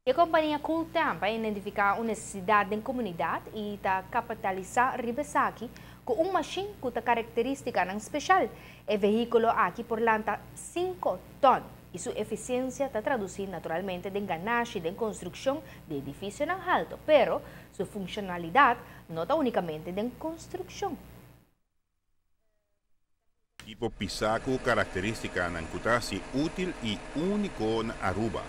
E kompania Cooltemp a identifiká un nesesidat den komunidat i ta kapitalisá riba esaki ku un mashin ku ta karakterístikanan speshal. E vehíkulo aki por lanta sinku tòn i su efisiensia ta tradusí naturalmente den ganashi den konstrukshon di edifisionan haltu, pero su funshonalidat no ta únikamente den konstrukshon. Ekipo pisá ku karakterístikanan ku ta hasi útil i úniko na Aruba.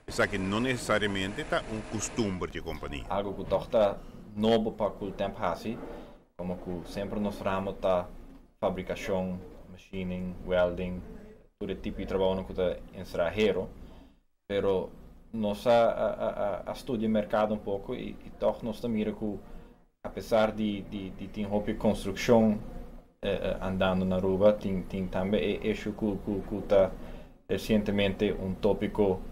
Esaki no nesesariamente ta un kustumber dje kompania. Algo ku tòg ta nobo pa Cooltemp hasi, komo ku semper nos ramo ta fabrikashon, machining, welding, tur e tipo di trabounan ku ta enserá hero. Pero nos a a studia merkado un poko i tòg nos ta mira ku apesar di di tin hopi konstrukshon andando na Aruba tin tin tambe e issue ku ku ku ta resientemente un topiko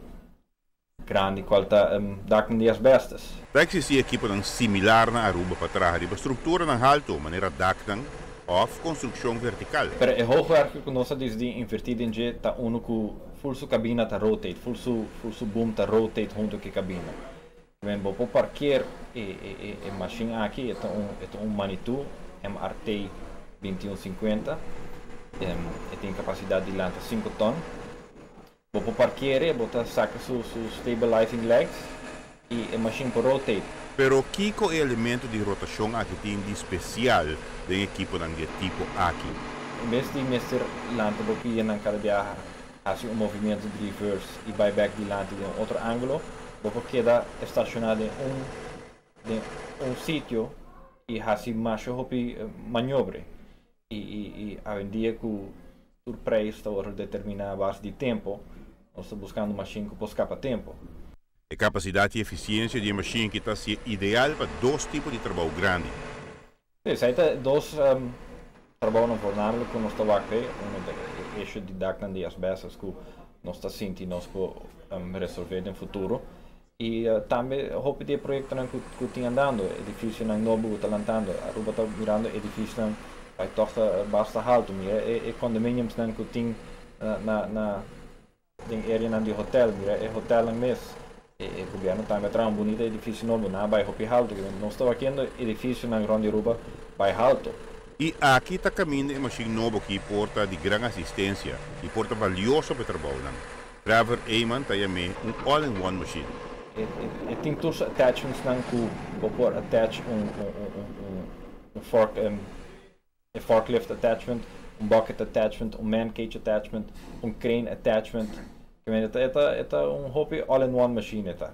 grandi kual ta daknan di asbestos. Ta eksistí ekiponan similar na Aruba pa traha riba strukturanan haltu manera daknan òf konstrukshon vertikal. Pero e hoogwerker ku nos a disidí invertí den dje ta unu ku Ful su cabina ta rotate, ful su ful su boom ta rotate hunto cu e cabina. Men bo por parkeer e e e e machine aki, e ta un e ta un Manitou MRT 2150, e tin capacidad di lanta cinco ton. Bo por parkeer e, bo ta saca su su stabilizing legs y e machine por rotate. Pero kico e elemento di rotacion aki tin di special den ekiponan di e tipo aki? En bes di mester lanta bo pianan cada biaha, haci un movimiento di reverse y bay bek dilanti den un otro angulo, bo por keda estaciona den un den un sitio y haci masha hopi maniobre. Y y y awendia cu tur prijs ta worde determina a base di tempo, nos ta buscando machine cu por scapa tempo. E kapasidat i efisiensia di e mashin ki ta hasié ideal pa dos tipo di trabou grandi. Sí, esei ta e dos trabounan voornamelijk ku nos ta wak p'e. Uno ta e issue di daknan di asbestos ku nos ta sinti nos por resolvé den futuro. I tambe hopi di e proyektonan ku ku tin andando, edifisionan nobo ku ta lantando. Aruba ta mirando edifisionan bai tòg ta basta haltu. Mira e e condominiumsnan ku tin na na Den areanan di hotel, mira e hotelnan mes, e gobierno tambe a traha un bunita edificio nobo, nan a bai hopi halto, nos ta wakiendo edificionan rond di Aruba bai halto. I aki ta kaminda e mashin nobo ki por ta di gran asistensia i por ta balioso pa e trabounan. Trevor Eman ta yam'é un all-in-one machine. E tin tur su attachmentsnan ku bo por attach un un fork. E forklift attachment, un bucket attachment, un man cage attachment, un crane attachment. E ta e ta e ta un hopi all in one machine e ta.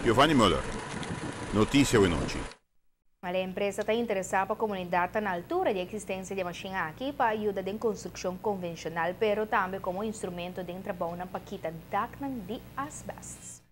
Giovanni Muller, Noticia Awenochi. Mal e empresa ta interesá pa komunidat ta na altura di e eksistensia di e mashin aki pa yuda den konstrukshon konvenshonal pero tambe komo instrumento den trabounan pa kita daknan di asbest.